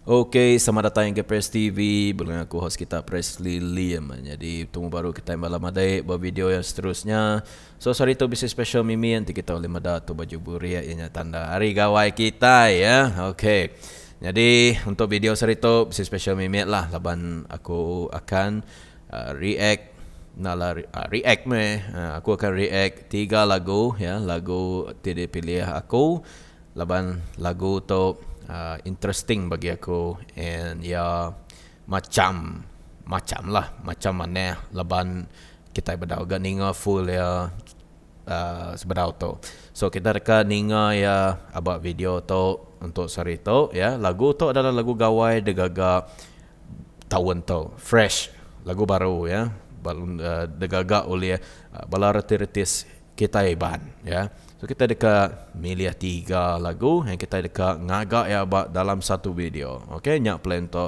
Ok, selamat datang ke Press TV. Belum aku host kita Presley Lim. Jadi tunggu baru kita malam adik buat video yang seterusnya. So sorry tu bisi special mimi nanti kita boleh meda tu baju buriak ianya tanda hari gawai kita ya. Ok. Jadi untuk video sehari tu bisi special mimit lah laban aku akan uh, react nak lah uh, react meh. Uh, aku akan react tiga lagu ya, lagu ti dipilih aku Laban lagu tu interesting bagi aku and iya macam macam lah macam manah laban kitai bedau ga ninga full iya uhh sebedau tu. So kita deka ninga iya aba video tu untuk sehari tu ya. Lagu tu adalah lagu gawai digaga taun tu fresh lagu baru ya digaga ulih bala reti-retis Kitai Iban ya. So kitai deka milih tiga lagu yang kitai deka ngaga iya ba dalam satu video. Okey nya plan tu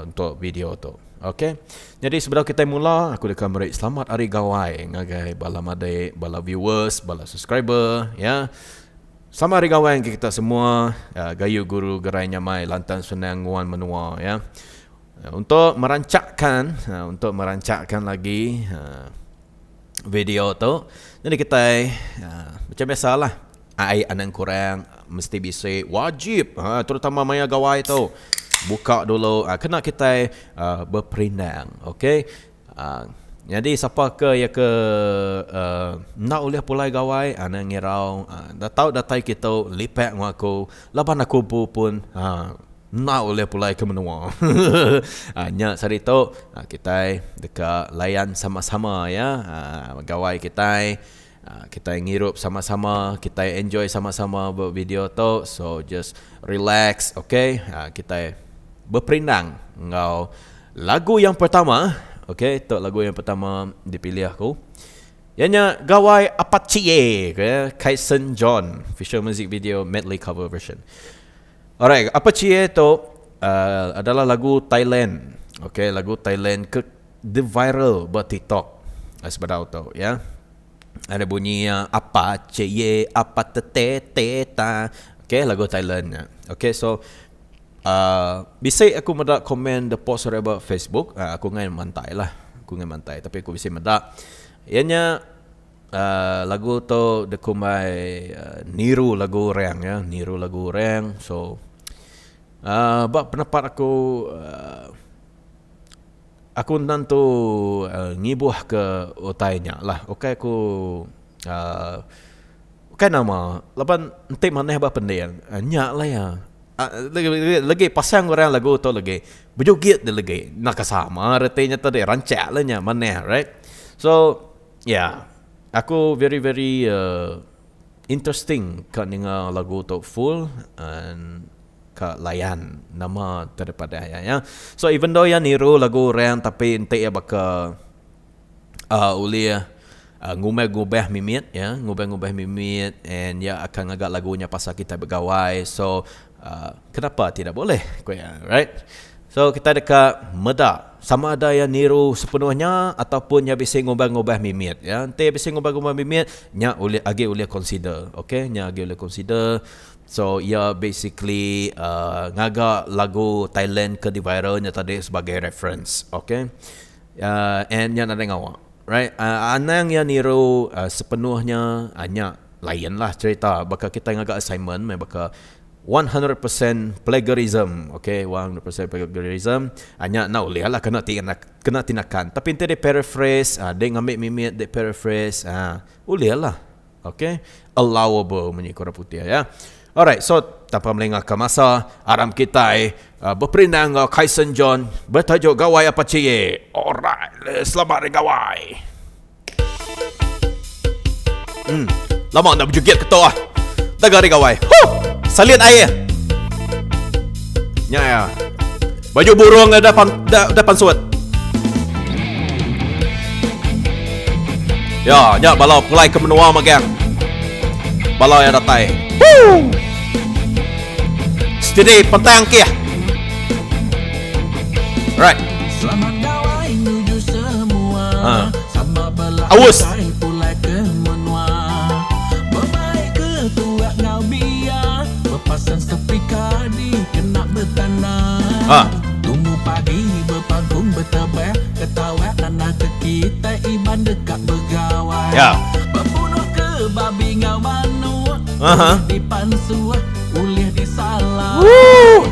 untuk video tu. Okey. Nyadi sebedau kitai mula aku deka meri selamat hari gawai ngagai bala madik, bala viewers, bala subscriber ya. Selamat hari gawai ngagai kita semua. Gayu guru gerai nyamai lantang senang nguan menua ya. Untuk merancakkan untuk merancakkan lagi video tu jadi kitai uhh macam biasa lah ai anang kurang mesti bisi wajib uhh terutama maya gawai tu buka dulu uhh kena kitai uhh beperindang ok uhh nyadi sapa ke iya ke uhh enda ulih pulai gawai anang ngirau uhh tau datai kitu lipak enggau aku laban aku empu pun uhh. Enda ulih pulai ke menua. Nya sehari tu kitai deka layan sama-sama ya gawai kitai. Kitai ngirup sama-sama, kitai enjoy sama-sama ba video tu. So just relax okay. Kitai beperindang enggau lagu yang pertama. Okay tu lagu yang pertama dipilih aku. Iya nya Gawai Apache Kaisen John official music video medley cover version. Alright, apa cie tu uh, adalah lagu Thailand. Okay, lagu Thailand ke the viral ba TikTok uh, sebedau tu ya. Ada bunyi uh, apa cie apa te te te ta. Okay, lagu Thailand nya. Okay, so uh, bisi aku meda komen the post ba Facebook, uh, aku ngai mantai lah. Aku ngai mantai tapi aku bisi meda. Iya nya Lagu tu dikumbai niru lagu orang ya, niru lagu orang. So uhh ba pendapat aku uhh aku endang tu ngibuh ke utai nya lah. Ukai aku uhh ukai nama laban enti manah ba pending nya lah iya. Legi pasang orang lagu tu legi bejugit ne legi naka sama reti nya tadi rancak lah nya manah right. So Ya, aku very very uh, interesting ka ninga lagu tu full and ka layan nama daripada ya ya. So even though ya niru lagu orang tapi enti ya baka uh, ulih uh, ngubah-ngubah mimit ya, ngubah-ngubah mimit and ya akan ngaga lagunya pasal kita begawai. So uh, kenapa tidak boleh ku ya, right? So kitai deka meda sama ada iya niru sepenuhnya ataupun iya bisi ngubah-ngubah mimit ya. Enti iya bisi ngubah-ngubah mimit nya ulih agi ulih consider okay nya agi ulih consider. So iya basically uhh ngaga lagu Thailand ke di viral nya tadi sebagai reference okay. Uhh and nya nadai ngawa right uhh anang iya niru uhh sepenuhnya uhh nya lain lah cerita baka kitai ngaga assignment meh baka 100% plagiarism ok 100% plagiarism ah nya enda ulih lah kena kena tindakan tapi enti dek paraphrase ah dek ngambi mimit dek paraphrase ah ulih lah ok allowable munyi ko orang putih ya alright so tanpa melengahka masa aram kitai ah beperindang enggau Kaisen John betajuk Gawai Apache alright selamat hari gawai. Hmm. Lama enda bejugit ke tu ah. Daga hari gawai. Huh! Salin air. Nya ya. Baju burung dah pan, dah, dah pansut. Ya, nya bala pulai ke menua magang. Bala yang datai. Woo! Steady pentang kih. Right. Selamat gawai nuju semua. Ha. Sama bela Aus. kitai pulai ke menua. Bebaik ke tuak ngau bia, bepasan sepika dikena betanda. Ah. Tumu pagi bepangkung betebah ketawa nanda ke kitai Iban deka begawai. Ya. Bebunuh ke babi enggau manuk. Aha. Ulih dipansuh, ulih disalai. Woo!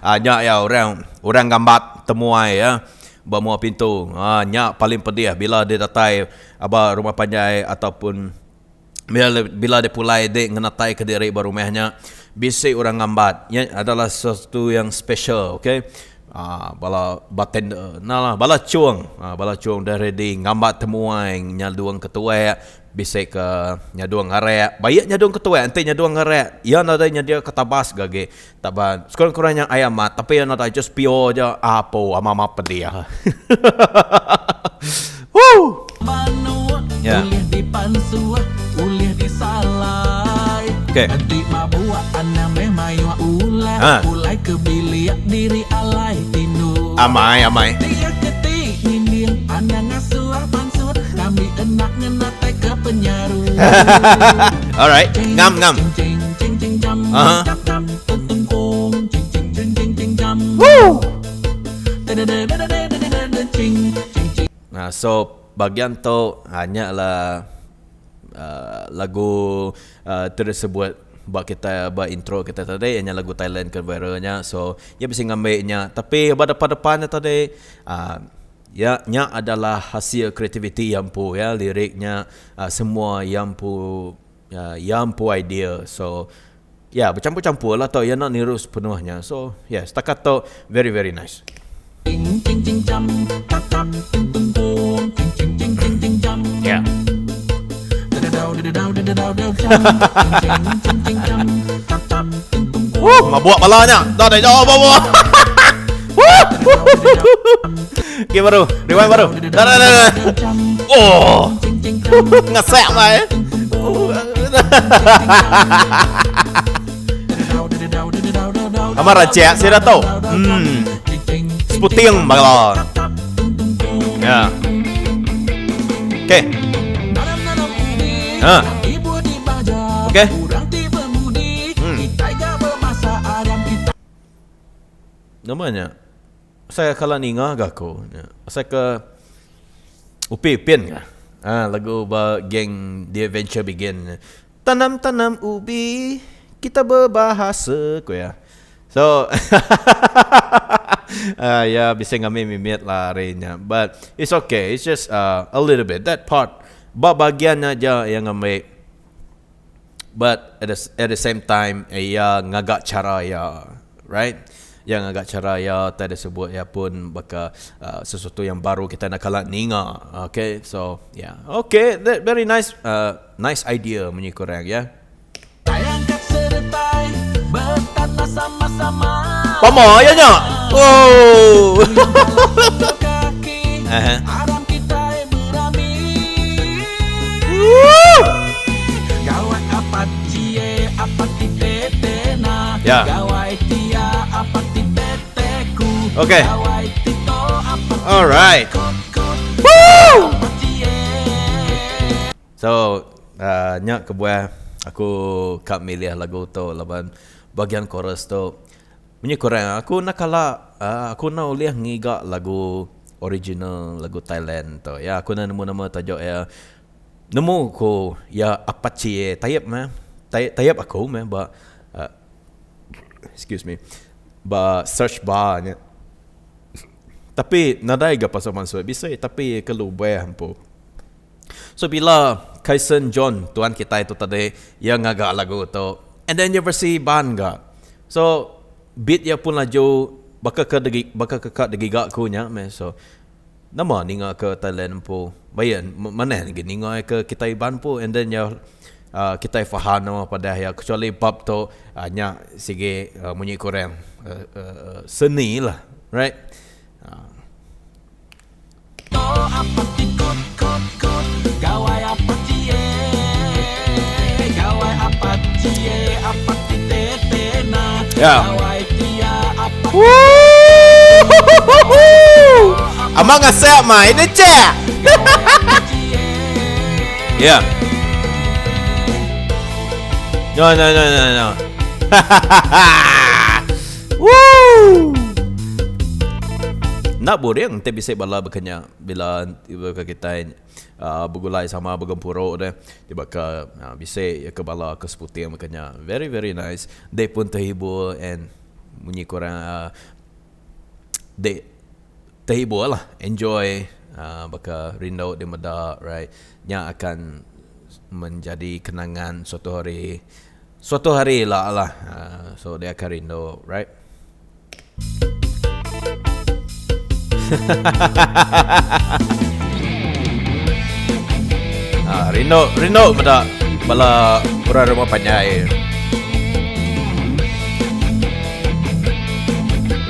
Ah, nya ya orang orang gambat temuai ya ba mua pintu. Ah, nya paling pedih bila dia datai aba rumah panjai ataupun Bila bila dek pulai dek ngenatai ke diri ba rumah nya bisi orang ngambat nya adalah sesuatu yang special ok aaa bala bartender enda lah bala chung aaa bala chung dah ready ngambat temuai nyadung ke tuak bisi ke nyadung arak baik nyadung ke tuak enti nyadung arak iya nadai nyedia ke tabas ga agi taban sekurang kurang nya ai amat tapi iya nadai just pure aja apo amat amat pedih hahaha woo. Manuk Ya. ulih dipansuh ulih disalai. Okey. Enti mabuk anang meh mayuh ulah Ha. pulai ke bilik diri alai tinduk. Amai amai. Dia ke ti ninding anang ngasuh pansut ngambi enda ngenatai ke penyaru. Alright. Ngam ngam. Ching ching ching ching jam Aha. tap tap tung tung kong ching ching ching ching ching jam. Woo. Da-da-da-da-da-da-da-da ching ching ching. Nah, so bagian tu ha, nya lah uh, lagu uh, tersebut ba kita ba intro kita tadi nya lagu Thailand ke viral nya. So ya bisi ngambi nya tapi ba depan-depan nya tadi uh, ya nya adalah hasil kreativiti iya empu ya liriknya uh, semua iya empu uh, iya empu idea. So ya becampur-campur lah tau iya enda niru sepenuhnya. So ya yeah, setakat tu very very nice. Ya. Woo, mabuk bala nya. Dah dah jauh mabuk. Woo. Okay baru, rewind baru. Dah dah dah. dah. Oh. Ngesek mai. Amat rancak sida tu. Hmm. Seputing bala. Ya. Okey. Ha. Okey. Hmm. Nama nya? Saya kala ninga ga aku nya. Pasal ke Upin Ipin ka. Ha, lagu ba geng The Adventure Begin. Tanam-tanam ubi, kita berbahasa, ku iya. So, uh, ya bisi ngambi mimit lah ari nya. But it's okay, it's just uh, a little bit. That part, ba bagian nya aja iya ngambi. But at the, at the same time, iya ngaga cara iya, right? Iya ngaga cara iya, tai disebut iya pun baka uh, sesuatu yang baru kita enda kala ninga. Okay, so yeah. Okay, that very nice uh, nice idea munyi ku orang ya. Pama iya nya. Oh. Aha. Ya. Okay. Alright. Woo! So, uh, nya kebuah aku ka milih lagu tu laban bagian chorus tu munyi kurang aku enda kala uh, aku enda ulih ngiga lagu original lagu Thailand tu. Ya, aku enda nemu nama tajuk iya. Nemu ku iya Apache type meh. Type aku meh ba uh, excuse me ba search bar nya. Tapi nadai ga pasal mansut bisi tapi ke lubah empu. So bila Kaison John tuan kitai tu tadi iya ngaga lagu tu and then iya versi Iban ga. So beat iya pun laju baka ke degi baka ke ka digiga ku nya meh so nama ninga ke Thailand empu baie manah agi ninga ke kitai Iban empu and then iya uhh kitai faham nama padah iya kecuali bab tu uhh nya sigi munyi ku orang uhh seni lah right. Ya. Woo! Amang ngasak mai ne cak. Ya. No no no no no. Woo! Enda boring enti bisi bala baka nya bila baka kitai uhh begulai sama begempuru deh ti baka bisi ke bala ke seputing baka nya very very nice dek pun terhibur and munyi ku orang uhh dek terhibur lah enjoy uhh baka rindu dek meda right nya akan menjadi kenangan suatu hari. Suatu hari ila lah so dia akan rindu right. Ah rindu rindu meda bala orang rumah panjai.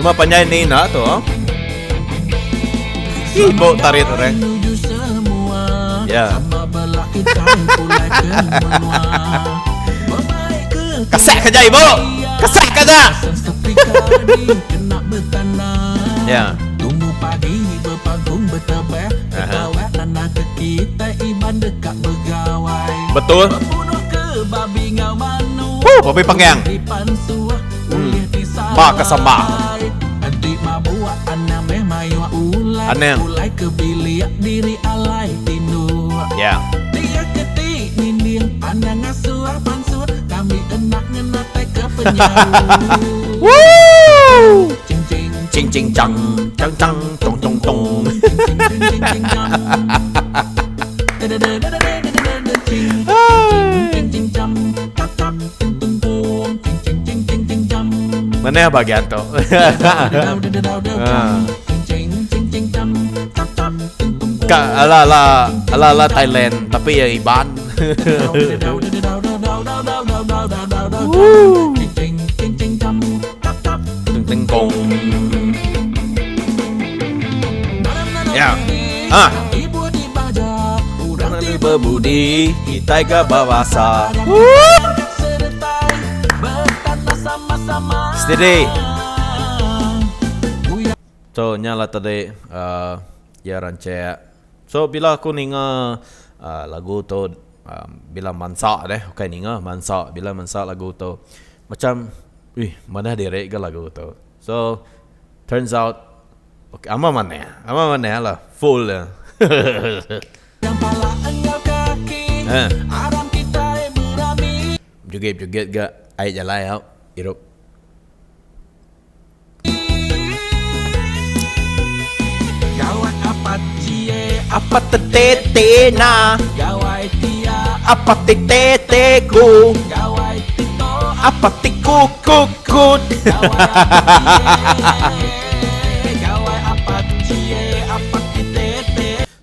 Rumah panjai ni enda tu. Ibu tarit orang. Ya. Kasak kerja ibu. Kasak kerja. Ya. Betul. Huh, babi panggang. Hmm. Ba ke samba. Anang. Ya. Woo! Ching ching chang chang chang tong tong tong. Manah bagian tu. Ka ala ala ala ala Thailand tapi iya Iban. Teng teng kong. Ya. Ah. Orang berbudi, kita ke bawasa. Steady. So nya lah tadi uh, ya rancak. So bila aku ninga uh, lagu tu uh, bila mansa deh, ukai ninga mansa bila mansa lagu tu macam ih manah diri ga lagu tu. So turns out okay, ama manah, ama manah lah full lah. Eh. Joget-joget ga ai jalai au irup. Apa tete na Apa tete te ku Apa ti ku ku ku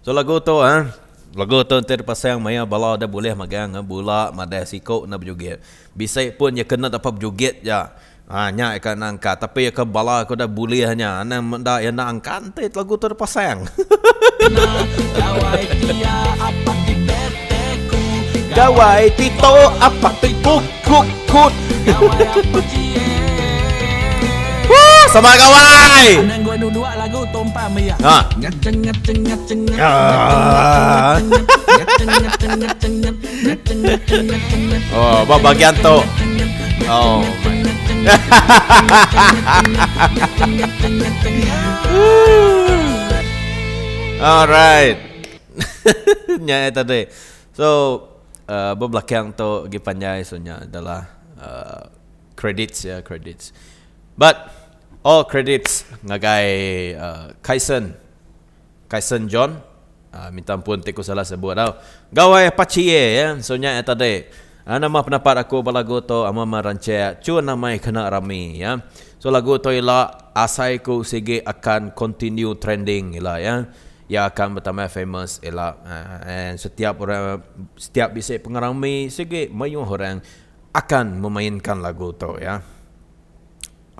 So lagu tu ah lagu tu enti dipasang maya bala deh bulih magang bula madai siku ne bejoget. Bisi pun iya kena dapat bejoget ja. Ha nya ika enda angkat tapi ika bala ke udah bulih nya anang meda iya enda angkat enti lagu tu dipasang. Gawai tito apa ti ku ku ku. Woo sama gawai. Ha. Ah. Oh, ba bagian tu. Oh my. Alright. Nya eh tadi. So, uh, ba belakang tu agi panjai so nya adalah uh, credits ya, credits. But all credits ngagai uh, Kaisen Kaisen John minta ampun ti ku salah sebut tau. Gawai Pacie ya so nya tadi. Nama pendapat aku ba lagu tu ama meh rancak chun amai kena rami ya. So lagu tu ila asai ku sigi akan continue trending ila ya. Ya akan betambah famous ila and setiap orang setiap bisi pengerami sigi mayuh orang akan memainkan lagu tu ya.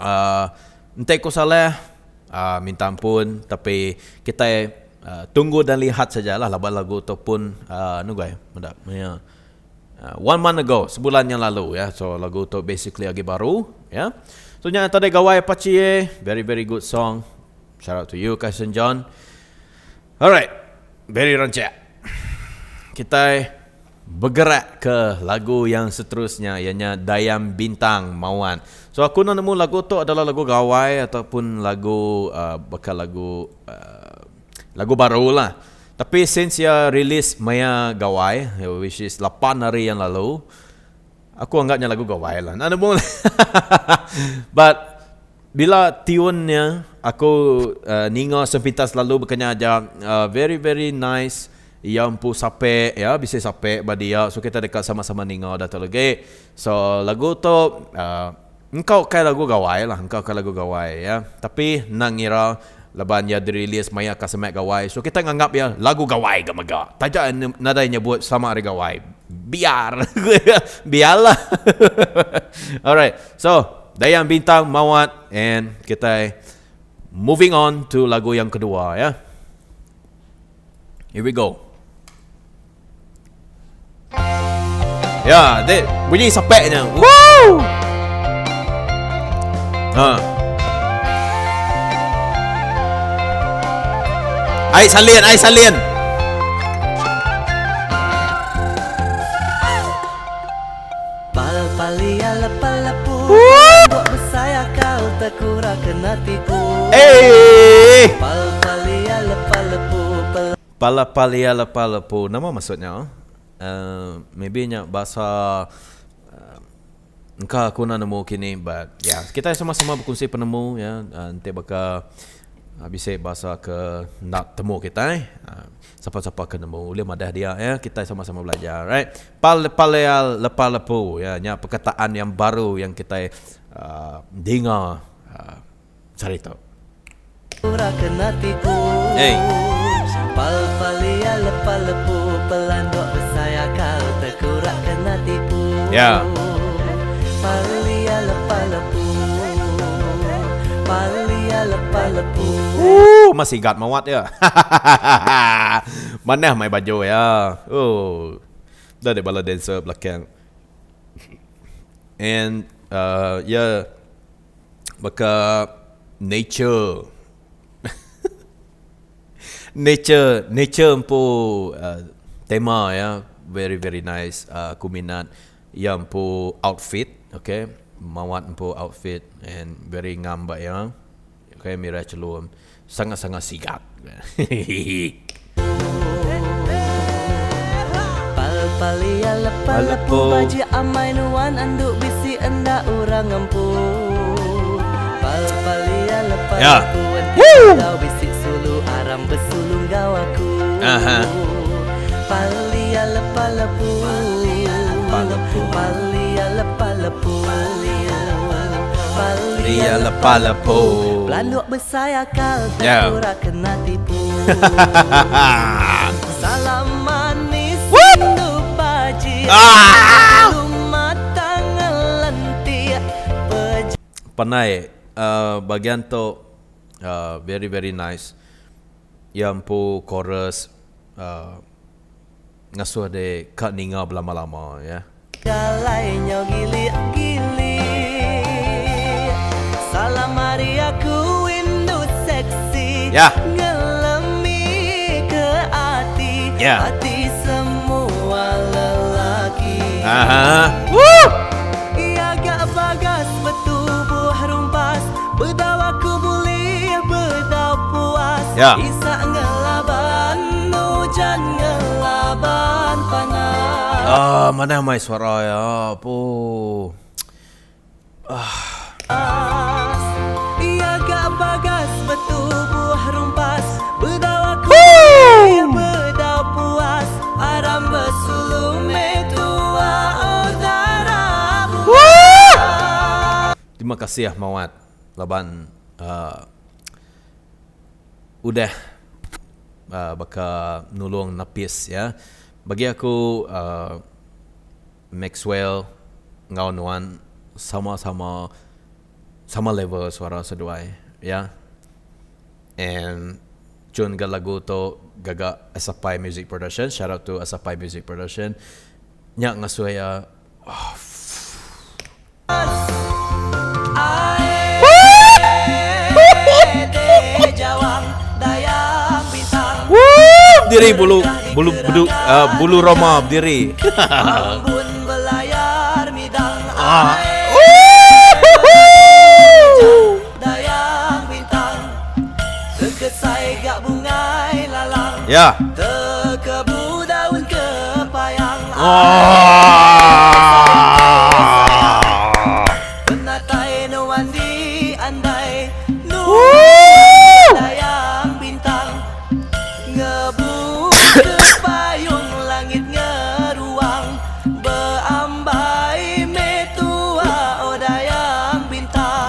uhh enti ku salah uhh minta ampun tapi kitai uhh tunggu dan lihat saja lah laban lagu tu pun uhh anu gai meda maya uhh one month ago sebulan yang lalu ya so lagu tu basically agi baru ya. So nya tadi gawai apache very very good song shout out to you Kaisen John. Alright very rancak kitai. Bergerak ke lagu yang seterusnya iya nya Dayang Bintang Mawat. So aku enda nemu lagu tu adalah lagu gawai ataupun lagu uhh baka lagu uhh lagu baru lah. Tapi since iya release maya gawai which is lapan hari yang lalu aku anggap nya lagu gawai lah. Enda nemu lah but bila tune nya aku uhh ninga sepintas lalu baka nya aja uhh very very nice. Iya empu sape ya bisi sape ba dia so kita deka sama-sama ninga da tu legi. So lagu tu uhh engka ukai lagu gawai lah engka ukai lagu gawai ya tapi enda ngira laban iya dirilis maya ka semak gawai so kita nganggap iya lagu gawai ga mega taja nadai nyebut sama hari gawai biar biarlah alright so Dayang Bintang Mawat and kitai moving on to lagu yang kedua ya. Here we go. Ya, dek bunyi sapeknya. Woo! Ha. Ai salin, ai salin. Eh. Pala palia lepa lepu. Nama maksudnya? Uh, maybe nya bahasa uh, engka aku enda nemu kini but yeah, kita sama-sama berkongsi penemu ya uh, enti baka uh, bisi bahasa ke enda temu kitai uh, sapa-sapa ke nemu ulih madah dia ya kitai sama-sama belajar right. Pal palea lepa lepu ya nya perkataan yang baru yang kitai uh, dinga uh, sehari tu. Hey. Ya. Ooh, masih gat mawat ya. Manah mai baju ya. Oh. Dah dek bala dancer belakang. And uh, ya baka nature. Nature, nature empu uh, tema ya very very nice. Uh, aku minat iya empu outfit, okay. Mawat empu outfit and very ngam ba iya. Okay, mirah chelum sangat-sangat sigat. Ya. Woo! Aha. Lia lepa lepu. Pelanduk besai akal Ya. tekura kena tipu. Salam manis Woo! indu baji. Ah! Mata ngelentik pej Pandai uh, bagian tu uh, very very nice. Iya empu chorus uh, ngasuh dek ka ninga belama-lama ya. Jalai nyau gilik-gilik. Salam ari aku indu seksi. Ya. Ngelemi ke ati. Ya. Ati semua lelaki. Aha. Woo! Ia gak bagas bertubuh rumpas. Bedau aku boleh bedau puas. Ya. Isak ngelaban hujan ngelaban panas. Ah, manah mai suara ya. Po. Ia gak bagas bertubuh rumpas. Bedau aku bedau puas. Aram bersulu metua udara bunga. Terima kasih Mawat laban uh, udah uh, baka nulung napis ya. Bagi aku uh, Maxwell enggau nuan sama-sama sama level suara seduai ya. And cun ga lagu tu gaga Asapai Music Production, shout out to Asapai Music Production. Nya ngasuh iya oh, diri bulu. Bulu bedu uh, bulu roma berdiri. Ah. Ya. Oh.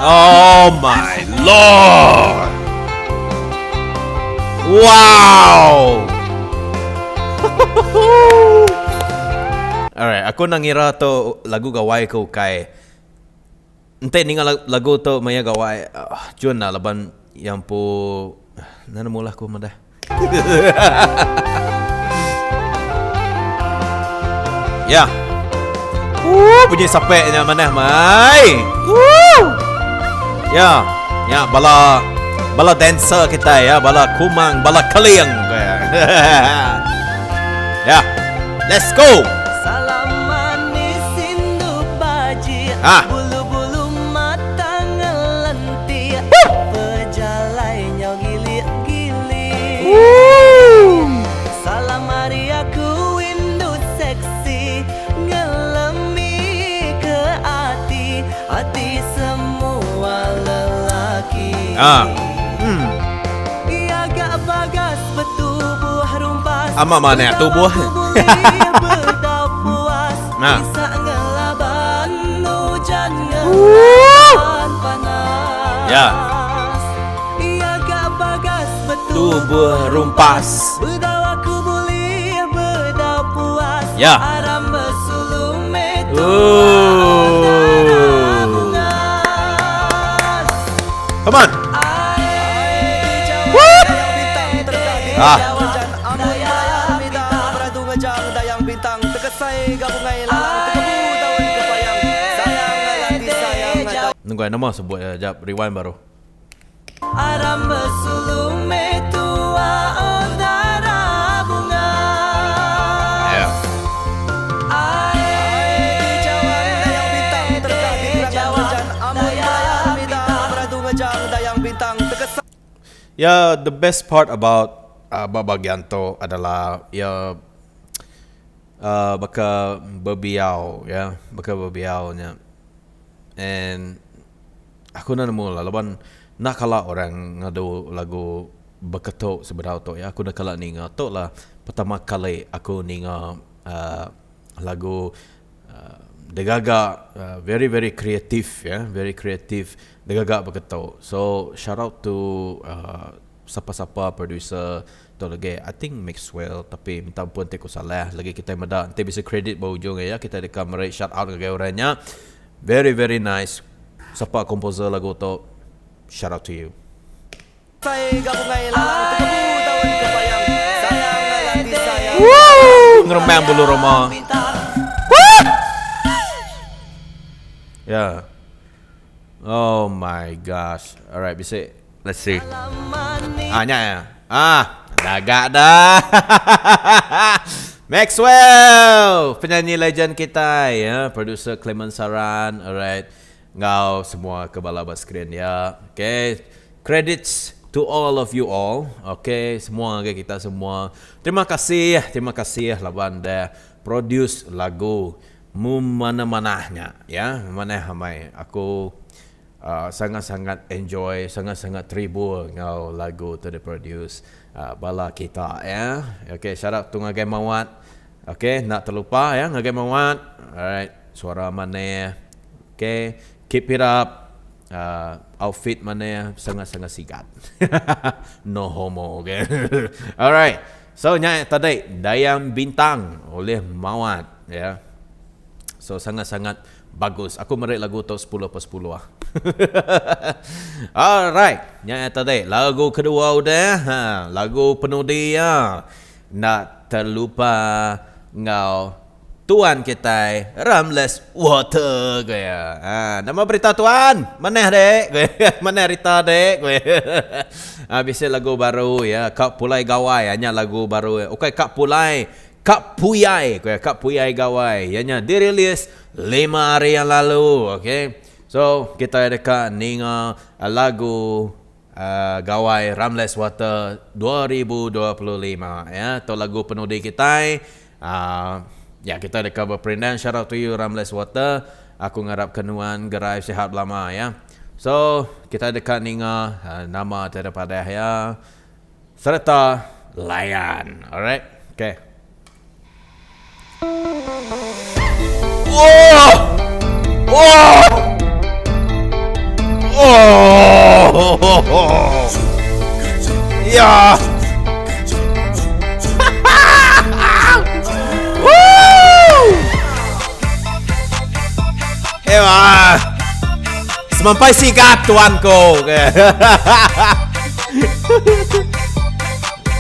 Oh my lord. Wow. Alright, aku nang ngira tu lagu gawai ke ukai. Enti ninga lagu tu maya gawai cun lah laban iya empu enda nemu lah aku madah. Ya. Ooh bunyi sape nya manah mai. Ooh. Ya. Nya bala bala dancer kitai ya, bala kumang, bala keling. Ya. Let's go. Salam manis indu baji Ah. Bulu-bulu mata ngelenti Pejalai nyau gilik-gilik Salam ari aku indu seksi Ngelemi ke ati Ati semua lelaki Ah. Hmm. Iya ga bagas betubuh rumpas Amat manah tubuh. Nah. Ya. Tubuh rumpas. Ya. Ooh. Come on. Ah. Nunggu nama sebut ya, jap rewind baru. Aram besulu metua udara bunga. Yeah. Ya, the best part about ba bagian tu adalah iya uh, baka bebiau ya, baka bebiau nya. And aku enda nemu lah laban enda kala orang ngadu lagu beketu sebedau tu ya. Aku enda kala ninga. Tu lah pertama kali aku ninga uh, lagu uh, digaga uh, very very creative ya, very creative digaga beketu. So shout out to uh, sapa-sapa producer tu lagi I think Maxwell tapi minta ampun ti aku salah lagi kita meda enti bisi credit ba ujung iya kita deka meri shout out ngagai orang nya very very nice sapa composer lagu tu shout out to you. Woo! Ngeremang bulu roma. Yeah. Oh my gosh. Alright, bisi. Let's see. Ah, nya ya. Ah, dagak dah. Maxwell, penyanyi legend kita ya, producer Clement Saran, alright. Ngau semua ke bala ba screen ya. Okay. Credits to all of you all. Okay, semua ke kita semua. Terima kasih, terima kasih laban dah produce lagu mu mana-mana nya ya. Manah amai aku uh, sangat-sangat enjoy, sangat-sangat terhibur ngau lagu tu diproduce uh, bala kita ya. Okay, shout out tu ngagai Mawat. Okay, nak terlupa ya ngagai Mawat. Alright, suara mana. Okay, keep it up. Outfit mana sangat-sangat sigat. No homo, okay. Alright. So nya tadi Dayang Bintang oleh Mawat ya. So sangat-sangat bagus. Aku merik lagu tu 10 per 10 lah. Alright. Nya tadi lagu kedua udah. Ha, lagu penudi ya. Nak terlupa ngau Tuan kitai Ramles Water ku iya. Ha, nama berita tuan? Manah dek ku iya. Manah rita dek ku iya. Ha, bisi lagu baru iya ka pulai gawai nya lagu baru iya. Ukai ka pulai, ka puyai ku iya, ka puyai gawai. Iya nya dirilis lima hari yang lalu. Okay. So kitai deka ninga lagu Gawai Ramles Water 2025 ya. Tu lagu penudi kitai. Ya kita deka beperindang shout out to you Ramles Water. Aku ngarap ke nuan gerai sihat belama ya. So kita deka ninga nama ti ada padah ya sereta layan. Alright. Okay. Oh! Oh! Oh! Ya. Woo! Ewa. Semampai sigap tuanku.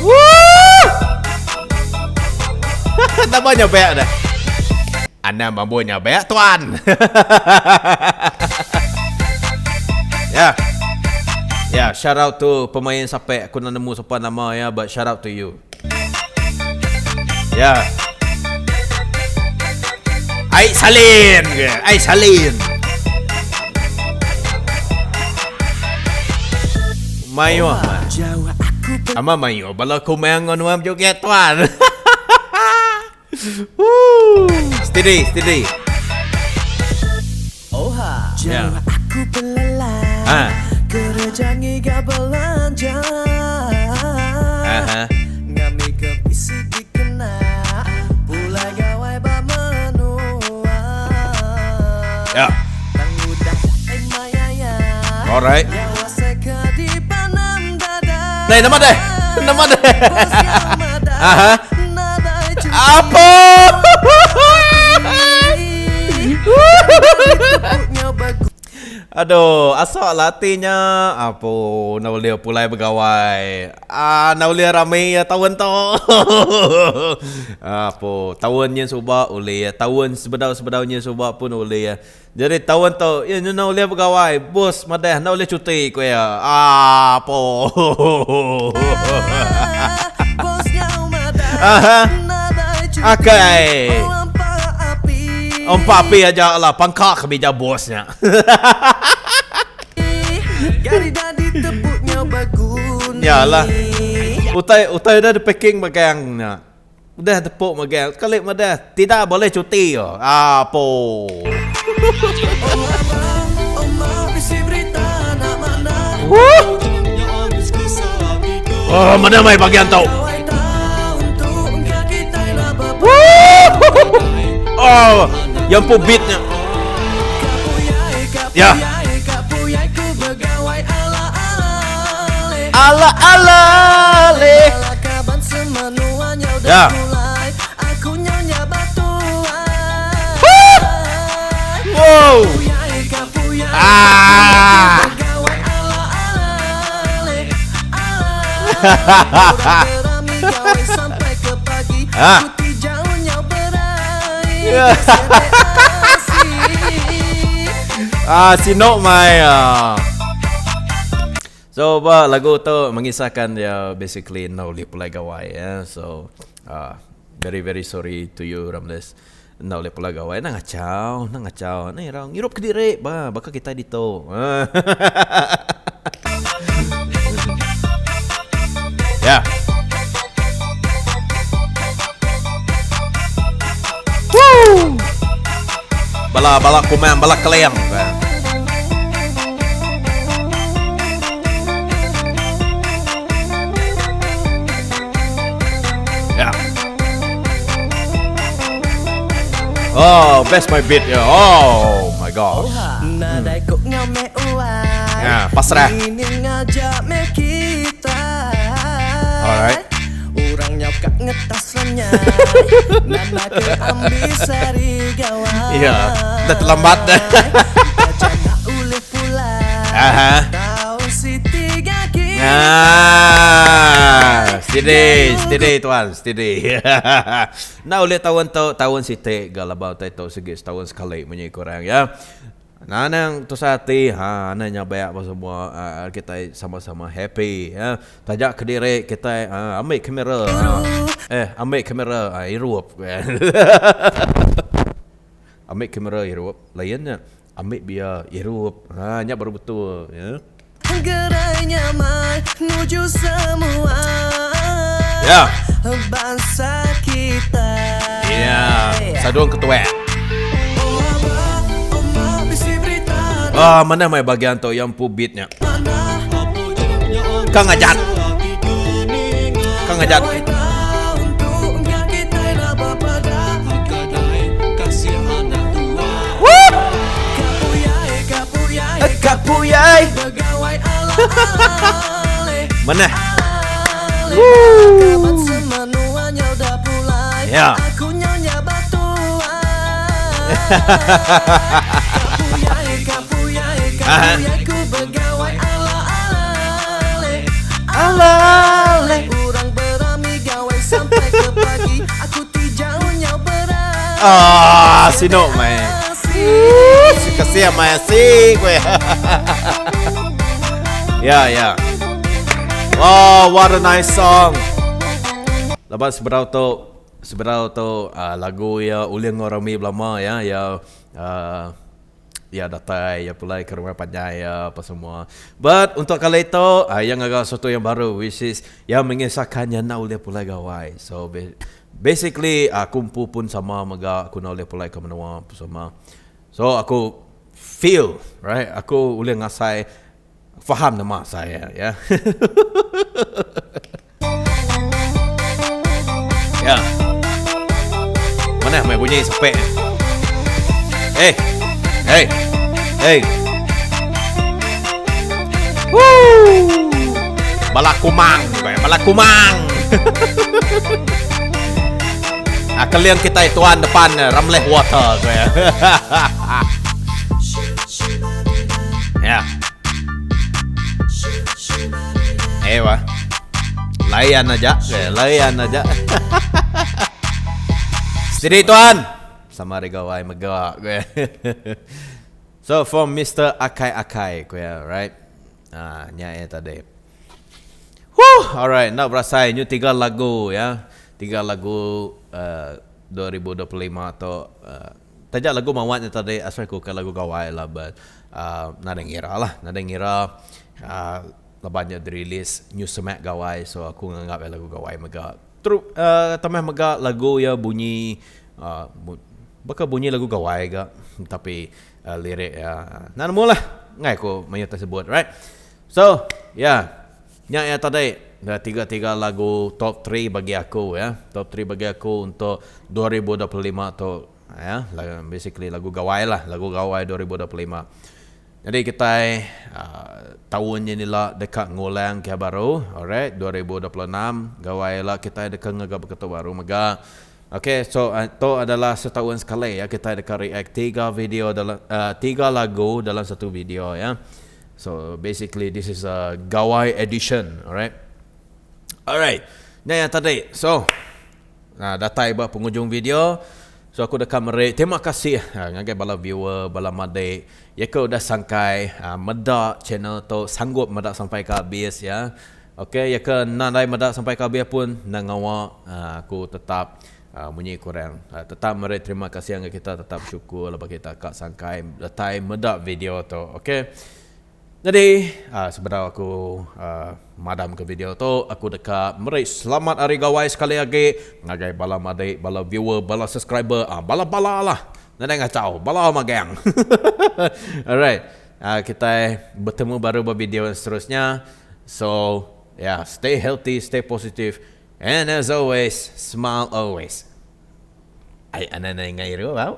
Woo! Nama nyabek dah. Anang bambu nyabek tuan. Ya. Ya, shout out to pemain sapek aku enda nemu sapa nama ya but shout out to you. Ya. Ai salin ke? Ai salin. Mayuh. Ama mayuh bala kumang enggau nuan bejoget tuan. Woo. Steady, steady. Oha. Ya. Jauh aku pelelai. Ha. Kereja ngiga belanja. Aha. Ngambi ke bisi dikena. Pulai gawai ba menua. Ya. Tang udah datai maya ya. Alright. Nyawa seka dipanam dada. Deh, nama deh? Nama deh? Bos nyau madah. Aha. Nadai cuti. Apa? Aduh, asak lah ati nya. Apo, enda ulih pulai begawai. Ah, enda ulih rami iya taun tu. Apo, taun nyin suba ulih, taun sebedau-sebedau nyin suba pun ulih. Jadi taun tu, iya nya enda ulih begawai. Bos madah enda ulih cuti ku iya. Apo. Aha. Akai. Empa api aja lah pangka ke bija bos nya. Nya lah. Utai utai udah dipacking magang nya. Udah tepuk magang. Sekali madah tidak boleh cuti yo. Apo. Oh, mana mai bagian tu? Oh, yang pu beatnya. Ya. Ala ala le. Ya. Wow. Ah. Ah. Ah, sinok mai ah. So ba lagu tu mengisahkan dia basically enda ulih pulai gawai ya. So uh, very very sorry to you Ramles. Enda ulih pulai gawai enda ngachau, enda ngachau. Ni orang ngirup kediri ba baka kitai ditu. Ya. Woo! Bala bala kumang bala keling. Ya. Oh, best my beat ya. Oh my gosh. Ya, pasrah. Alright. Iya, dah terlambat dah. Aha. Ah, steady. Steady, steady tuan, steady. Enda ulih taun tu, taun siti ga laban utai tu sigi setaun sekali munyi ku orang ya. Anang tusah ati ha anang nyabak ba semua aaa kitai sama-sama happy ya. Taja kediri kitai aaa ambi kamera eh ambi kamera aaa irup. Ambi kamera irup lain nya ambi bia irup ha nya baru betul ya. Gerai nyamai nuju semua Ya. bansa kitai. Ya, sadung ketuak. Oh aba, oma bisi berita Ah, manah mai bagian tu yang empu beat nya. manah. Ka ngajat. Ka ngajat. Gawai taun tu engka kitai enda bepada. Woo! Kapuyai, kapuyai, Kapuyai. begawai ala ale. Manah. Ale. Woo. Kaban semenua nyau dah pulai. Ya. Aku nyau nyabak tuai. Kapuyai, kapuyai, Aha. kapuyai ku begawai ala ale. Ala ale. Urang berami gawai sampai ke pagi. Aku ti jauh nyau berat. Ah, sinu mai. Kasih mai asi ku iya. Ya, ya. Oh, what a nice song. Laban sebedau tu, sebedau tu uh, lagu iya ulih enggau rami belama ya, ya uh, iya datai iya pulai ke rumah panjai iya apa semua. But untuk kali tu uh, iya ngaga sesuatu yang baru which is iya mengisahkan iya enda ulih pulai gawai. So basically aku empu pun sama mega aku enda ulih pulai ke menua apa semua. So aku feel right aku ulih ngasai faham nama asai iya ya. Ya. Manah mai bunyi sepek. Hey. Hey. Hey. Woo! Bala kumang, bala kumang. Ah, keling kitai tuan depan Ramleh Water ku iya. Ya. Eh wah. Layan aja, eh, layan aja. Steady tuan. Sama hari gawai mega ku iya. So from Mister Akai Akai ku iya, right? Ah, nya iya tadi. Huh, alright, enda berasai nyu tiga lagu ya. Tiga lagu uh, 2025 tu uh, taja lagu mawat nya tadi asai ku ke lagu gawai lah but uh, nadai ngira lah, nadai ngira uh, laban nya dirilis nyu semak gawai so aku nganggap iya lagu gawai mega. Teru uh, tambah mega lagu iya bunyi uh, baka bunyi lagu gawai ga tapi uh, lirik iya enda nemu lah ngai ku mayuh tersebut right. So, ya. Nya iya tadi tiga-tiga lagu top 3 bagi aku ya. Top 3 bagi aku untuk 2025 tu ya. Basically lagu gawai lah, lagu gawai 2025. Jadi kitai uh, taun nya ila deka ngulang ke baru, alright, 2026 gawai ila kitai deka ngaga beketu baru mega. Okay, so uh, tu adalah setahun sekali ya kita deka react tiga video dalam uh, tiga lagu dalam satu video ya. So basically this is a gawai edition, alright. Alright. Nya yang tadi. So nah, datai ba penghujung video. So aku deka meri terima kasih uh, ngagai bala viewer, bala madik ya ke udah sangkai uh, meda channel tu sanggup meda sampai ke habis ya. Okey, ya ke nadai meda sampai ke habis pun enda ngawa uh, aku tetap uh, munyi kurang. Uh, tetap meri terima kasih ngagai kita, tetap syukur laban kita ka sangkai datai meda video tu. Okey. Jadi, uh, sebedau aku uh, madam ke video tu, aku deka meri selamat hari gawai sekali agi ngagai bala madik, bala viewer, bala subscriber, uh, bala-bala lah. Nadai ngacau, bala magang. Alright. Uh, kita bertemu baru ba video yang seterusnya. So, yeah, stay healthy, stay positive, and as always, smile always. Ai, anai ngai iru, bau.